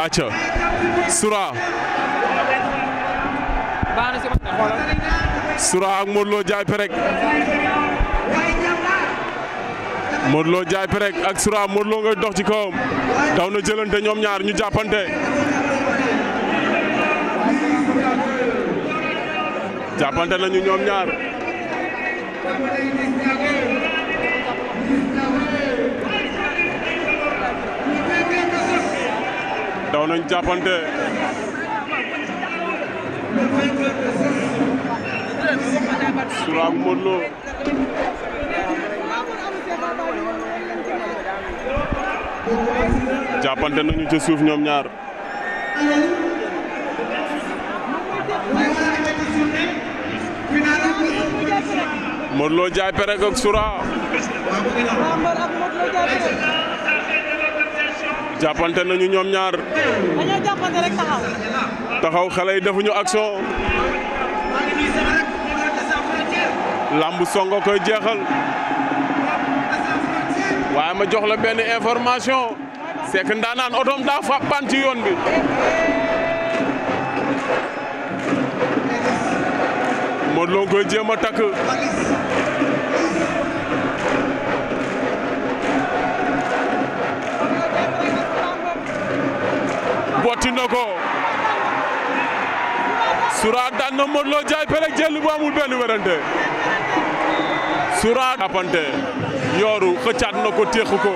acca Soura Soura ak Modou Lo Diaye Perek Modou Lo Diaye Perek ak Soura Modou Lo ngay dox ci kawam daw na jëlante ñoom ñaar ñu jàppante nañu ñoom ñaar daw nañ jàppante Soura ak Modou Lo jàppante nañu ci suuf ñoom ñaar Modou Lo Diaye Perek ak Soura jàppante nañu ñoom ñaar dañoo jàppante rek taxaw xale yi defuñu action lamb songo koy jeexal waaye ma jox la benn information c'est que ndaanaan otoom daa fàppaan ci yoon bi Modou Lo koy jéem a takk botti na ko Soura daan na Modou Lo Diaye Perek jël bu amul benn werante Soura jàppante yooru xëccaat na ko téex ko